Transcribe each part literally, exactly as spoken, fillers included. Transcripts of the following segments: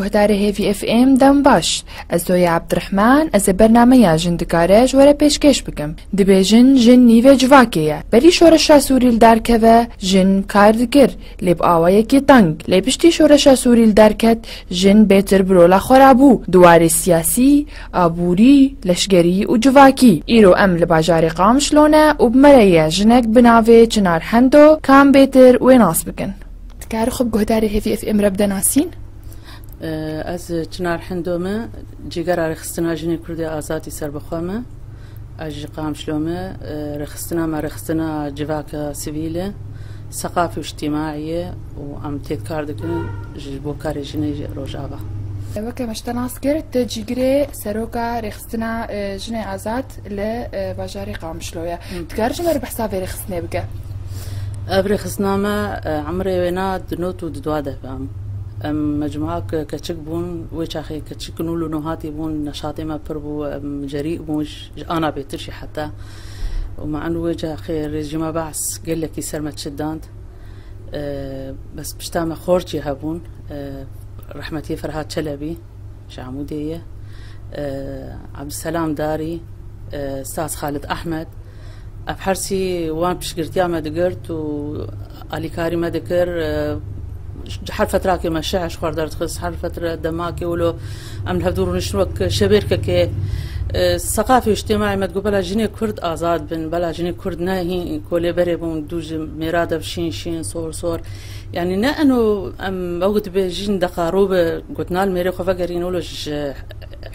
Guhdarê Hêvî F M dem baş. Ez Zoya Abdurrahman, ez ê bernameya Jin Dikare ji we re pêşkêş bikim. Dibêjin jin nîvê civakê ye. Berî şoreşa Sûrî li dar keve, jin kar dikir, lê bi awayekî teng. Lê piştî şoreşa Sûrî li dar ket, jin bêtir bi rola xwe re bû, di warê siyasî, aborî, leşkerî û civakî. Îro em li bajarê Qamişlo ne û bi me re ye jinek bi navê Çinar Hendo, ka em bêtir wê nas bikin. Dikarî xwe bi guhdarê Hêvî F M re bide nasîn? Ez Çinar Hendo me, cîgera rêxistina jinê Kurdê azadî serbixwe me. Ez ji Qamişlo me, rêxistina me rêxistina civaka sivîl e, seqafî û îctîmaî ye û em têt kar dikin ji bo karê jinê ji Rojava. Weke me ji te nas kir, tu cîgirê seroka rêxistina, e, jinê azad li, e, bajarê Qamişlo ye. Hı. Dikarî ji me re behsa vê rêxistinê bike? Ev rêxistina me, e, emrê wê na di not û di dua de be. Em, em mecmuak keçik bûn, wê çaxê keçik nûl û nûhatî bûn, neşatê me pir bû, em cerî bûn, ji, ji ana bêtir jî heta. Û me eno wê çaxê rejîma Baas gelekî ser me çi dand. E, bes pişta me xort jî hebûn, e, rehmetî Ferhat Çelebî. Ji Amûdê ye. E, Abdulselam Darî, e, Staz Xalid Ehmed. Ev hersî wan piştgirtiya me digirt û alîkarî me dikir. E, ji her fetrakê me şi'r ji xwe derdixist, her fetre demakê wilo em li hevdû rûniştin wek şebêrkekê. E, seqafê û îctîmaî me digot, bela jinê Kurd azad bin, bela jinê Kurd ne hîn kolê berê bûn, dû ji mêra de şîn şîn, sor sor. Yanî ne eno em wek dibê jin deqa rû bi gotina li mêrê xwe vegerîn wilo ji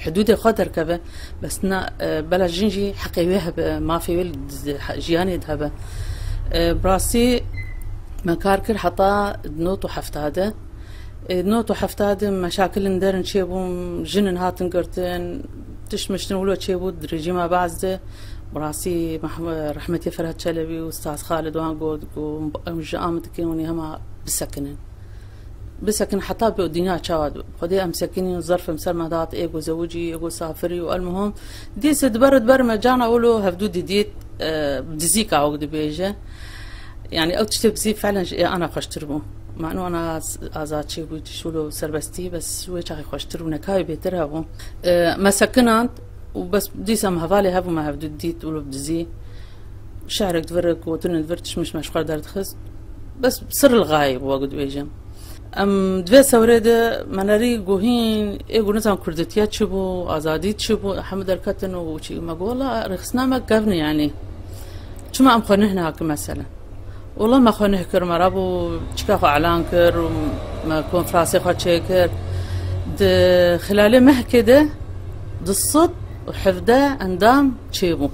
hidûdê xwe derkeve, bes na, e, bela jin jî heqê wê hebe, mafê wê li di-, he-, jiyanê de hebe. E, bi rastî me kar kir heta di not û hefta de. E, di not û hefta de meşakilin derin çêbûn, jinin hatin girtin, tişt miştin wilo çêbû di rejîma Baas de. Bi rastî Meh-, rehmetî Ferhat Çelebî û Staz Xalid wan got, got, em ji am dikin, hûn ê hema bisekinin. Bisekin heta bi dinya çawa dibe. Xwedê em sekinîn, zerf em ser me dat, ê go zewicî, ê go safirî û elmuhim. Dîse di ber, di ber me cana wilo hevdû didît, e, dizîka wek dibêje. Yanî ew tiştê bizî felen ji ê ana xweştir bû. Mano ana s-, azadçî bû, tişt wilo serbestî, bes wê çaxê xweştir û nekayê bêtir hebû. E, me sekinand û bes dîsa em hevalê hebû me hevdû dît wilo dizî. Şehrek divir, gotinên divir, tişmiş me ji xwe derdixist. Bes sir li xayê bû, wek dibêjim. Em di vê sewrê de me nerî guhîn, ê gu nizan kurditiya çi bû, azadî çi bû, hemû derketin û çi. Me got, wela rêxistina me kevn e, yanî. Çima em xwe neh nakin, meselen? Wela me xwe neh kir, me rabû çika xwe elan kir û me konferansê xwe çêkir. Di xilalê mehkê de du sed û hevdeh endam çêbû.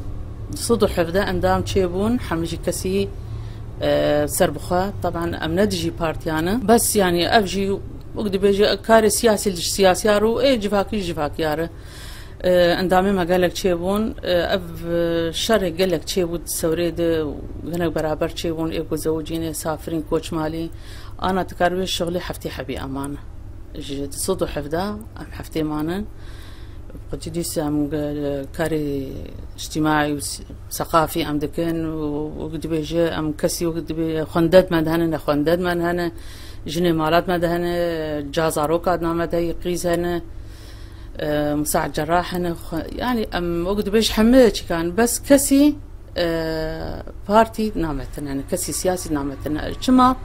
Du sed û hevdeh endam çêbûn, hemî jî kesî, e, serbixwe. Teban em ne dijî partiyan in. Bes, yanî ev jî wek dibêje karê siyasî li siyasiyar û ê civakî ji civakiyar e. E, endamê me gelek çêbûn. E, ev, e, şerê gelek çêbû di sewrê de, gelek beraber çêbûn, ê ku zewicînê, safirîn, koçmalî. Ana dikar wê şixulê heftê hebî eman. Ji du sed û hevdeh em heftê manin. Xwedî dîs em ge-, karê îctîmaî û s-, seqafî em dikin û wek dibêje em kesî wek dibê xwendet me de hene, ne xwendet me de hene, jinê malat me de hene, ca zaroka dina me de yê qîz hene. E, Musaad Cerrah hene, xwe-, yanî em wek dibêj hemî çikan, bes kesî, e, partî nametin, yanî kesî siyasî nametin. Çima?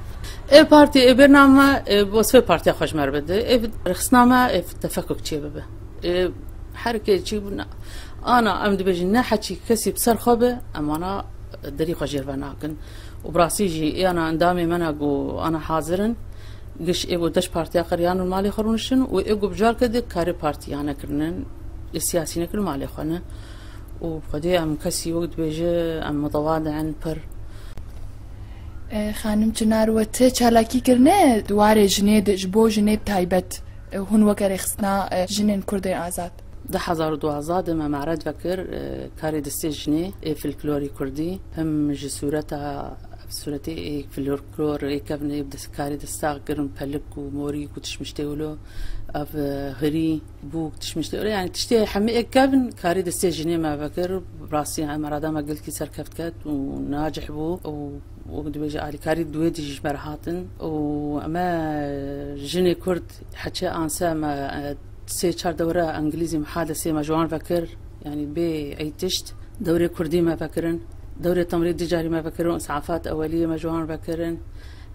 Ê partî, ê bername, ê wesfê partiya xwe ji me re bide. Ê rexistina me, ê tefekuk çê bibe. Ê her kê çî bû ne. Ana em dibêjin ne heçî kesî bi ser xwe be, em ana derî xwe jêr venakin. Û bi rastî jî ê ana endamê me ne ku ana hazir in. Giş ê ku deş partiya qeriyan û malê xwe rûniştin û ê ku bi carke de karê partiyane kirinin, ê siyasî nekirin malê xwe ne. Û xwedê em kesî wek dibêje em mutewade in pir. E, xanim Çinar, we ti çalakî kirine di warê jinê de, ji bo jinê bi taybet, e, hûn weke rêxistina, e, jinên Kurdên Azad? Du hezar û duwazdeh de me maret vekir, e, karê destê jinê ê folklorî kurdî, him ji sûreta, sûretê ê folklor ê kevnê bi dest, karê desta kirin, pelik û morî ku tişmiştê wilo, ev, e, hirî bû ku tişmiştê wilo. Yanî tiştê hemî ê kevn karê destê jinê me vekir. Rastî, em rada me gelkî serkeft ket û nacih bû û wek dibêje alîkarî duwê dijî ji me re hatin û em e Jinê Kurd heçe anse me, e, sê çar dewre Îngilîzî muhadesê me ji wan vekir, yanî bê ey tişt. Dewrê Kurdî me vekirin, dewrê temrî dicarî me vekirin, îsafat eweliyê me ji wan vekirin.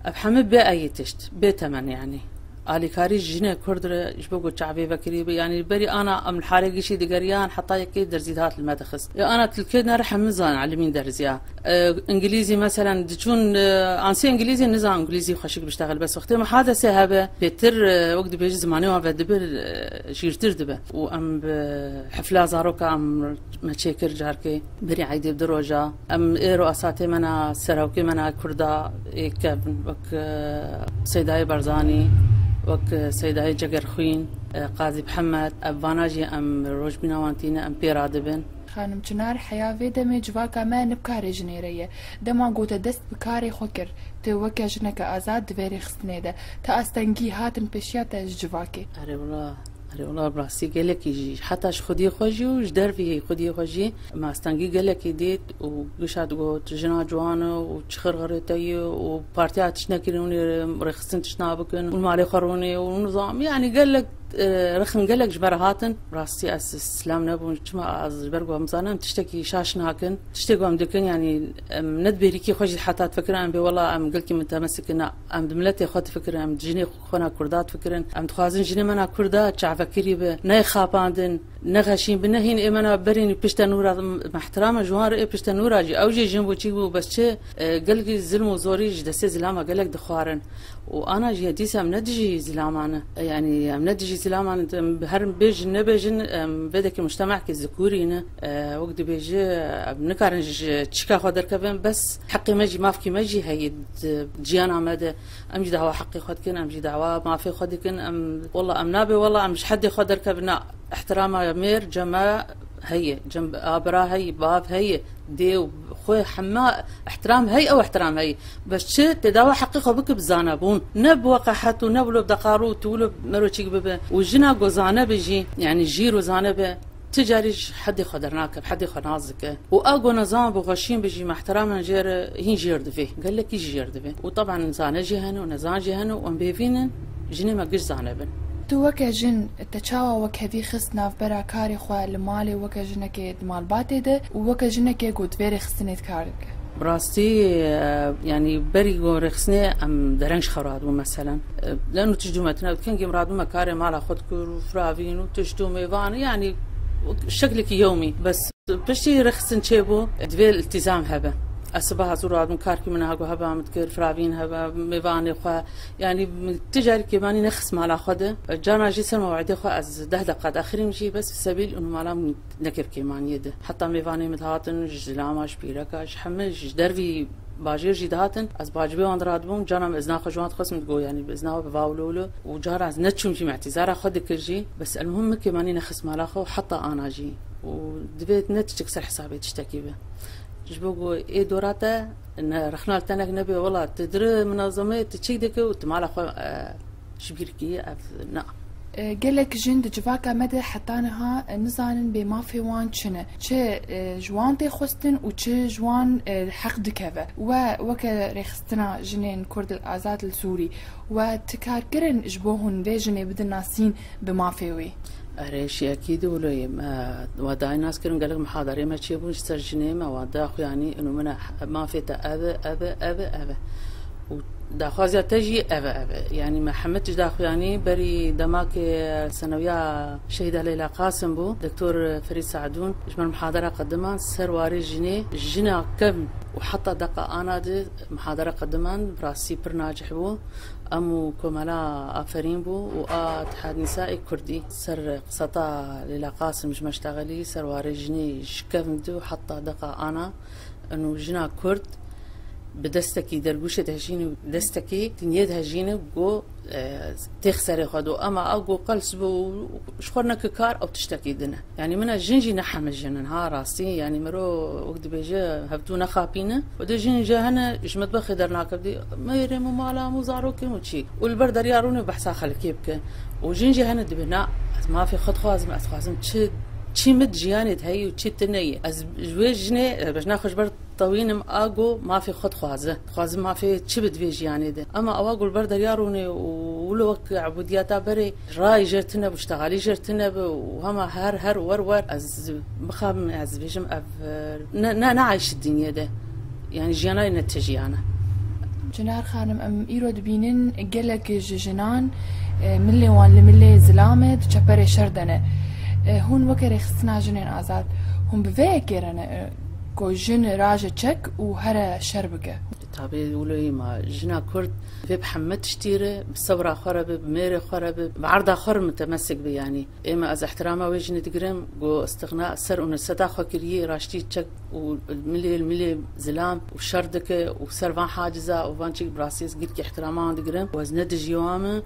Ev hemî bê ey tişt, bê temen yanî. Alîkarî jinê Kurd re ji bo ku çavê vekirî bi, yanî berî ana em li harê gişî digeriyan, heta yekê derzî dihat li me dixist. Ya ana tilkê ne re hemî zan elimîn derziya. E, Îngilîzî, meselen, diçûn, e, ansê Îngilîzî nizan Îngilîzî xweşik biştexil, bes wextê muhadesê hebe, pêtir, e, wek dibêjî zimanê wan vedibi, e, jîrtir dibe. Û em bi hefla zaroka em me çêkir carkê, berî eydê bi du roja. Em êro esatê me na serokê me na Kurda ê kevn, wek, e, Seydayê Barzanî, wek, e, Seydayê Cegerxwîn, e, Qazî Mihemed, ev vana jî em rojbîna wan tîne, em pê radibin. Xanim Çinar, heya vê demê civaka me ne bi karê jinê re ye. Dema ku te dest bi karê xwe kir, tu weke jineke azad di vê rêxistinê de, tu astengî hatin pêşiya te ji civakê? Erê wela, erê wela, bi rastî gelekî jî, heta ji xwediyê xwe jî û ji dervî xwediyê xwe jî me astengî gelekî dît û gişa digot, jina ciwan e û çi xirxirê te ye û partiya tişt nekirin, hûn ê rêxistin tişt nabikin û li malê xwe rûnê û nizam, yanî gelek, e, rexin gelek ji me re hatin. Rastî ez silam nebûn. Çima? Ez ji ber ku em zanin em tiştekî şaş nakin. Tiştê ku em dikin, yanî em ne di bêrîkê xwe jî heta difikirin, em bê wela em gelkî mutemesik in. Na, em di miletê xwe difikirin, em di jinê xwe na Kurda difikirin. Em dixwazin jinê me na Kurda çavekirî bi, neyê xapandin, nexeşîn bi, nehîn ê me na berîn pişte nûra, me ihtirame ji wan re ê pişte nûra jî. Ew jî jin bû çî bû, bes çi, e, gelkî zilm û zorî ji destê zilama gelek dixwarin. Û ana jî dîsa em ne dijî zilaman e. Yanî em ne dijî zilaman e, em her bêjin nebêjin, em vê dekê mujtemekê zikûrî ne. E, wek dibêje, em nikarin ji çika xwe derkevin, bes heqê me jî, mafkî me jî heye di ciyana me de. Em jî dawa heqê xwe dikin, em jî dawa mafê xwe dikin. Em, wela em nabe, wela em ji hedê xwe derkevin. Na, ihtirama mêr, cem e heye, cem a bira heye, bav heye, dê û xwe hema ihtiram hey, ew ihtiram hey. Bes çi tê dawa heqê xwe bike bi zanebûn. Ne bi weqehet û ne wilo bi deqar û tu wilo mero çîk bibe. Û jina ku zane be jî, yanî jîr û zane be, ti carî ji hedê xwe dernake, bi hedê xwe nas dike. Û a ku nezan bi xweşîn be jî, me ihtiramen jê re hîn jêr divê. Gelekî jî jêr divê. Û teban zane jî hene û nezan jî hene û em bêvîn in, jinê me giş zane bin. Tu weke jin, te çawa wekhevî xist navbera karê xwe li malê weke jinekê di malbatê de û weke jinekê ku di vê rêxistinê de kar dike? Bi rastî, e, yanî berî ku rêxistinê em dereng ji xew radibûn, meselen. E, leno tişt dû me tune, kengî em radibûn me karê mala xwe dikir û firavîn û tişt û mêvan, yanî şeklekî yewmî. Bes piştî rêxistin çêbû, divê iltîzam hebe. Ez sibeha zû radibûn, karkî min ha ku hebe min dikir, firavîn hebe, mêvanê xwe, yanî tu carî kêmanî nexist mala xwe de. Cana jî ser mewedê xwe ez deh deqa diaxirîm jî, bes sebîl û mala min nekevkê maniyê de. Heta mêvanê min dihatin, ji zilama, ji pîreka, ji hemî, ji dervî bajêr jî dihatin. Ez bi acibê wan diradibûm, cana min izna xwe ji wan dixwestim, digot, yanî bi izna we bi va wilo wilo. Û cara ez neçûm jî, me îtîzara xwe dikir jî. Bes elmuhim min kêmanî nexist mala xwe û heta ana jî. Û divê ne tiştek ser hesabê tiştekî be. Ji bo ku ê dora te ne, rexna li te nek nebe, wela tu dire minazemê, tu çîk dike û tu mala xwe, e, ji bîr kî, ev na. E, gelek jin di civaka me de heta niha, e, nizanin bê mafê wan çi ne. Çi, e, ji wan tê xwestin û çi ji wan, e, heq dikeve. We weke rêxistina jinên Kurd li azad li Sûrî, we ti kar kirin ji bo hûn vê jinê bidin nasîn bi mafê wê? Erê, şî ekîd wilo ye. Me wa dayê nas kirin, gelek muhadarê me çêbûn ji ser jinê me, wa daxuyanî, inu min e, mafê te ev e, ev e, ev e, ev e. Û daxwaziya te jî ev e, ev e. Yanî me hemî tişt daxuyanî, berî demakê senewiya Şehîda Leyla Qasim bû, Doktor Ferîd Sadûn ji me muhadara qediman ser warê jinê, jina kevn û heta deqa ana de muhadara qediman, bi rastî pir nacih bû. Em û Komela Aferîn bû û a Tihad Nîsaê Kurdî ser qiseta Leyla Qasim ji me ştexelî, ser warê jinê ji kevn de û heta deqa ana. Eno jina Kurd bi destekî dergûşê dihejîne û destekî dinyê dihejîne, go, e, têx serê xwe do. Ema ew go qels bi û ji xwe neke kar, ew tiştekî din e. Yanî min e jin jî ne heme jin in, ha rastî. Yanî miro wek dibêje, hevdû nexapîne. Û de jin jî hene ji metbexê dernakevdî, mêrê min, mala min û zarokê min û çî. Û li ber derya rûnê behsa xelkê bike. Û jin jî hene dibê, na, ez mafê xwe dixwazim, ez dixwazim çi, çi min di jiyanê de heye û çi tune ye. Ez ji wê jinê, e, bejna xwe ji ber tewînim, a go mafê xwe dixwaze. Dixwazim mafê çi bi di vê jiyanê de. Ema ewa go li ber derya rûnê û Wilo wek ebûdiyeta berê rayê jêr tune bû, ştexalî jêr tune bû û hema her, her wer, wer ez mixabim, ez dibêjim ev, ne, ne, ne eyşî dinyê de. Yani jiyana ne tijiyane. Cinar Xanim, em îro dibînin gelek ji jinan, e, milê wan li milê zilam e, di çeperê şer de ne. E, hûn weke rêxistina jinên azad, hûn bi vê yekê re ne, e, ku jin raje çek û here şer bike? Tabê wilo ma jina Kurd vê bi heme tiştî re, bi sebra xwe re be, bi mêrê xwe re be, bi erda xwe re mutemesik be yanî. Ê me ez ihtirama wê jinê digirim, ku istixna ser û neseta xwe kiriyê, raştî çek û milê, milê zilam û şer dike û ser van haciza û van çî bi rastî ez girkî ihtirama wan digirim û ez ne dijî wan me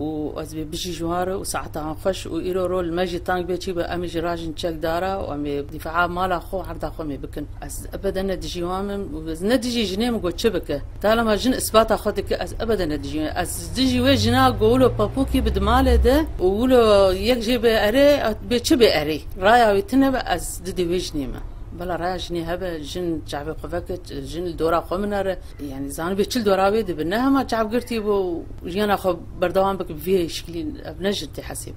û ez bê bijî ji wan re û saeta wan xweş û îro rol me jî tang bê çî be em ê jî rajin çek dara û em ê dîfaa mala xwe û erda xwe em ê bikin. Ez ebeden ne dijî wan me û ez ne dijî jinê min ku çi bike. Talema jin isbata xwe dike, ez ebeden ne dijî wan. Ez dijî wê jina ku wilo papûkî bi di malê de û wilo yek jê bê erê, bê çi bê erê. Raya wî tune be, ez didê wê jinê me. Bela raya jinê hebe, jin çavê xwe veke, jin li dora xwe minere. Yani zanibê çi li dora wê dibe. Ne hema çavgirtî bû, jiyana xwe berdewam bike bi vî şiklî, ev ne jin tê hesîb.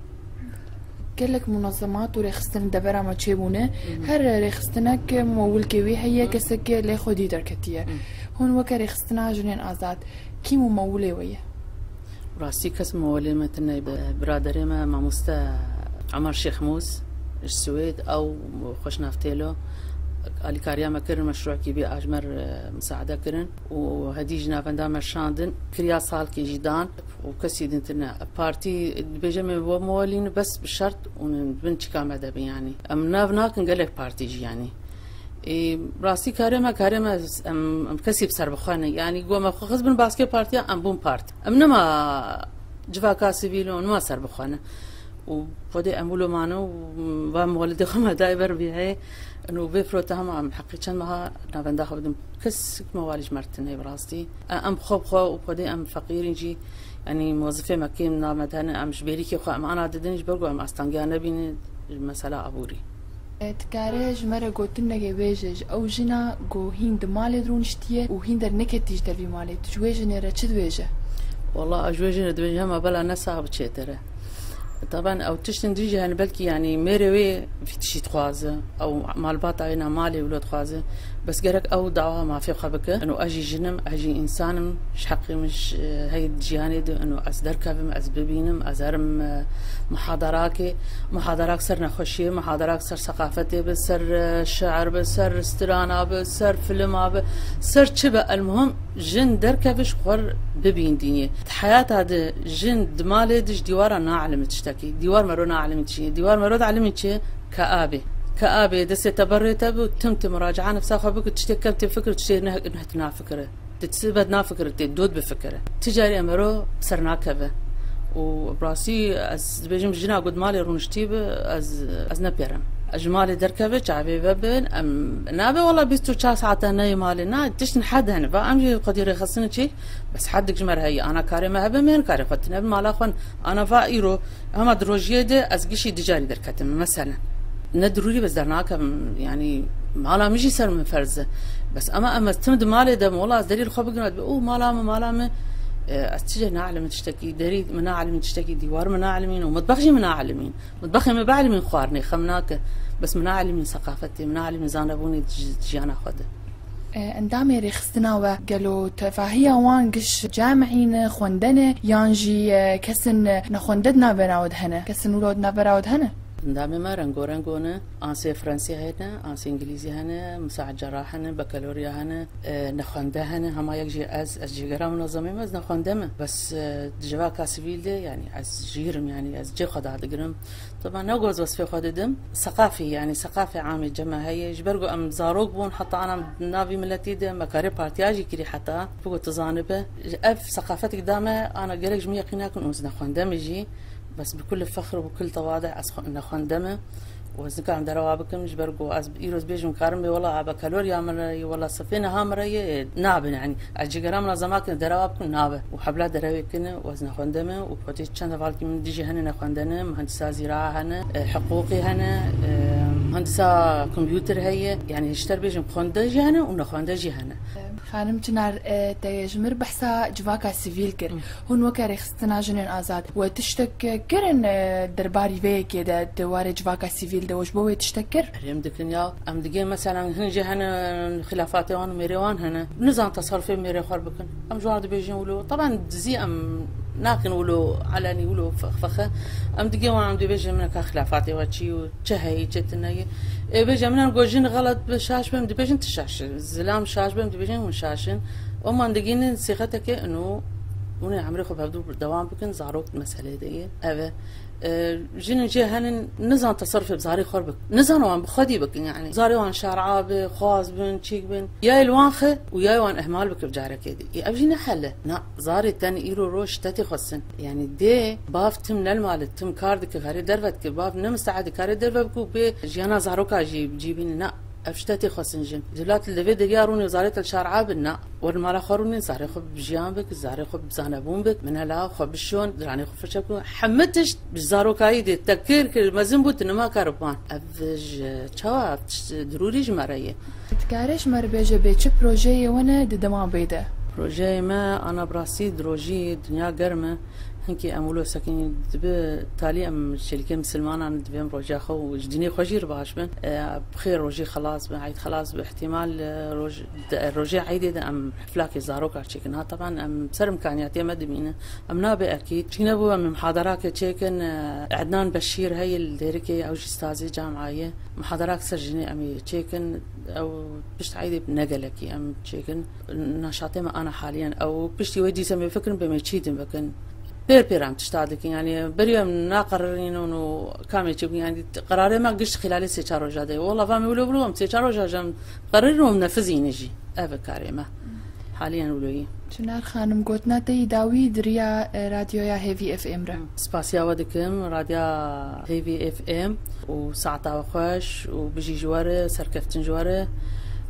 Gelek munazemat û rêxistin devera me çêbûne. Her rêxistinek mewilkê wî heye, kesek lê xwedî derketiye. Hûn weke rêxistina jinên azad, kî mumewilê we ye? Rastî kes mewilê me tune be. Biraderê me mamoste Emar Şêxmûs ji Swêd, ew xweşnav têlo alîkariya me kirin, meşrûekî bî a ji me re misaade kirin û hedî ji navenda me şandin, kiriya salkê jî dan û kesî din tune. Partî dibêje me bo mewilîn bes bi şert û bin çika me de bin yanî. Em nav nakin gelek partî jî yanî. Ê, rastî karê me, karê me, em, em kesî bi ser bi xwe ne. Yanî, go me xwe xist bin baskê partiya, em bûn part. Em nema civaka sivîl û nema ser bi xwe ne. Û xwedê em wilo mane û va mewlidê xwe me dayê ber vî heye. Û vê firote hema em heqî çend meha navenda xwe bidim. Kesik mewalî ji me re tune bi rastî. E, em xwe bi xwe û xwedê em feqîrîn jî. Yanî, mozifê me kêm name de hene, em ji bêrîkê xwe em ana didin, ji ber ku em astangiya nebînin, mesela aborî. E, dikare ji me re gotinekê bêje, ji ew jina ku hîn di malê de rûniştiye û hîn derneketî ji dervî malê, tu ji wê jinê re çi dibêje? Wela, ez ji wê jinê dibêjim, hema bela ne sax biçê te re. Taban ew tiştin dî jî hene, belkî, yanî, mêrê wê vî tiştî dixwaze, ew malbata wê na malê wilo dixwaze, bes gerek ew dawa mafê xwe bike. Eno ez jî jin im, ez jî însan im, ji heqê min ji, hey, di jiyanê de, eno ez derkevim, ez bibînim, ez herim, e, muhadarakê, muhadarak ser nexweşiyê, muhadarak ser seqafetê be, ser, e, şiir be, ser strana be, ser filma be, ser çi be, elmuhim jin derkeve ji xwe bibîn dinyê. Di heyata de jin di malê de ji dîwara naelimî tiştekî. Dîwar mero naelimî çi ye? Dîwar mero dielimî çi ye? Ke abê. Ke abê destê te berê te bû, tim tim muraca'a nefsa xwe bikir, tiştê kem tê fikir, tiştê ne, ne nafikire. Tê tiştê bed nafikire, tê dod bifikire. Ti carî em ero ser nakeve. Û bi rastî ez dibêjim jina ku di malê rûniştî bi, ez, ez nepêrim. Ez ji malê derkeve, çavê vebin, em nabe wela bîst û çar saete neyê malê. Na, tiştin hed hene. Va em jî xwedî rêxistin çi? Bes hedik ji me re heye. Ana karê me hebe, me karê xwe tine bi mala xwe. Ana va îro, hema di rojiyê de ez gişî dicarî derketim, meselen. Ne dirûrî bes dernakevim, yanî mala min jî ser min ferz e. Bes ema em ez tim di malê de, wela ez derî li xwe bigrim, ez dibê, û mala min, mala min, e, ez çi naelimî tiştekî, derî min naelimî tiştekî, dîwar min naelimîn û mitbex jî min naelimîn. Mitbexê me bielmîn xwarinê, xem nake. Bes min naelmîn seqafetê, min naelmîn zanebûnê ji-, jiyana xwe de. E, endamê rêxistina we, gelo tevahiya wan giş camî ne, xwende ne, yan jî, e, kesin nexwende di navbera we de hene? Kesin wilo di navbera we de hene? Endamê me rengorengo ne. Ansê Fransî hene, ansê Îngilîzî hene, misaid cerrah hene, bakalorya hene, e, nexwende hene. Hema yek jî ez, ez cîgera munezemê me, ez nexwende me. Bes, e, di civaka sivîl de, yanî ez jîr im, yanî ez cê xwe dadigirim. Taban ne goz wesfê xwe didim. Seqafî, yanî seqafê amê ceme heye. Ji ber ku em zarok bûn, heta ana navî miletî de me karê partiya jî kirî heta. Bigo tu zanibe. Ev seqafetik da me, ana gerek ji min yeqîn nakin û ez nexwende me jî. Bes bi kul fexr û bi kul tewade ez xwe-, nexwende me. Û ez nikarim derewa bikim, ji ber ku ez îro ez bêjim karim bê, wela a bakalorya min re yê, wela sifê niha min re yê, nabe, yanî ez cîgera min a zemakin derewa bikim, nabe. Û hebla derewê kine û ez nexwende me û xwedî çend hevalkî min dijî hene nexwendene, muhendisa zîraa hene, e, hiqûqî hene, e, Muhendisa kompûter heye, yani ji te bêjim xwende jî hene û nexwende jî hene. Xanim Çinar, e, te ji mir behsa civaka sivîl kir. Hûn weke rêxistina jinên azad we tiştek kirin, e, derbarî vê yekê de di warê civaka sivîl de we ji bo wê tiştek kir? Erê, em dikin ya, em digê mesela hin jî hene, xilafatê wan û mêrê wan hene. Nizan teserufê mêrê xwe bikin. Em ji wan dibêjin wilo. Taban dizî em nakin wilo elenî, wilo fex-, fexe. Em digê wan, em dibêjin mineka xilafatê we çi û çi heyî, çi tune ye. Ê bêje min em got jin xelet bi şaş be, em dibêjin tu şaş in. Zilam şaş be, em dibêjin hûn şaş in. Û man digînin sîxeteke ino, hûn ê emrê xwe bi hevdû dewam bikin, zarok meselê de ye. Ev e. E, jinên jê henin nizan teserufê bi zarê xwe bik. Nizan wan bi xwedî bikin yani. Zarê wan şer'a bi, xwaz bin, çîk bin. Ya li wan xe û ya wan ihmal bike bi carekê dî. Ê, ev jî ne hel e. Na, zarê ten îro roj ştetê xwestin. Yani dê bav tim ne li mal e, tim kar dike, karê derve dike. Bav ne misteedî karê derve bike û bê jiyana zaroka jî cî bîne. Na, ev ştetê xwestin jin. Dewlet li vê derya rûnê zarê te li şer'a bin. Na. Wer mala xwe rûnin, zarê xwe bi jiyan bik, zarê xwe bi zanebûn bik, minela xwe bişon, diranê xwe firçe bikon. Hemî tişt bi zarokayî dê. Te kir kir, mezin bû, tu nema kar biban. Ev ji çawa, ev tişt dirûrî ji me re ye. Dikare ji me re bêje bê çi projeyê we ne di dema bê de? Projeyê me, ana bi rastî dirojî, dinya germ e. Hinkî em wilo sekinî dibi talî em çêlikê misilmanan divê em roja xwe û ji dînê xwe jî re baş bin. E, bi xêr rojî xelas bin, eyd xelas bin. Îhtîmal, e, roj-, de, rojê eydê de em hiflakê zaroka çêkin. Ha, teban em ser imkaniyatê me dimînin. Em nabe ekîd. Çîne bû em muhadarake çêkin. E, Ednan Beşîr heye li Dêrikê, ew jî stazê camia ye. Muhadarak ser jinê em ê çêkin. Ew pişt eydê ne gelekî em çêkin. Naşatê me ana haliyen ew piştî wê dîse em ê fikirin bê me çî din bikin. Pêr pêr em tişta dikin, yani berî em naqerirînin û kamê çi bû, yani qerarê me gişt xîlalê sê çar roja de. Wela va me wilo wilo em sê çar roja jî em qerirîn û em nefizînin jî. Ev e karê me. Haliyen wilo yî. Çinar Xanim, gotina te yî dawî di riya, e, radyoya Hêvî F M re. Spasiya we dikim, radya Hêvî F M û saeta we xweş û bijî ji we re, serkeftin ji we re.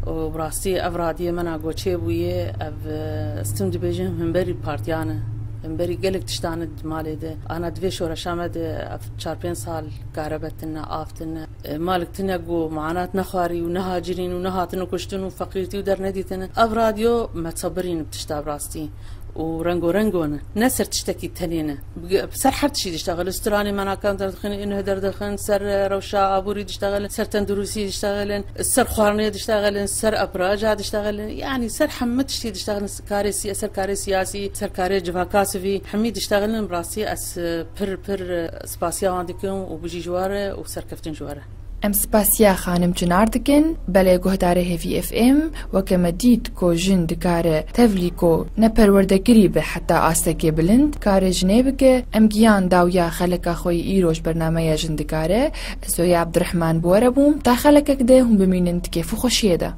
Û bi rastî ev radiyê me na goçê bûye, ev, e, stim dibêjin himberî partiyan e, himberî gelek tiştan e di malê de. Ana di vê şoreşa me de ev çar pênc sal karebe tine, av tine, e, malik tine ku muanat nexwarî û nehacirîn û nehatine kuştin û feqîrtî û dernedîtine. Ev radyo me sabirîn bi tişta bi rastî û rengorengo ne. Ne ser tiştekî tenê ne. Bi-, ser her tişî diştexilin. Stranê me nakan derdixin, êneh derdixin, ser, e, rewşa aborî diştexilin, ser tenduristî diştexilin, ser xwarinê diştexilin, ser ebraja diştexilin. Yanî ser hemî tiştî diştexilin. Karê sî-, ser karê siyasî, ser karê civaka sivî, hemî diştexilin. Bi rastî ez, e, pir, pir, e, spasiya wan dikim û bijî ji we re û serkeftin ji we re. Em spasiya xanim Çinar dikin, belê guhdarê Hêvî F M, weke me dît ku jin dikare tevlî ku ne perwerdekirî be heta astekê bilind, karê jinê bike, em giyan dawiya xeleka xwe yî îro ji bernameya Jin Dikare, ez Zoya Abdurrahman bi we re bûm, ta xelekek de hûn bimînin di kêf û xweşiyê de.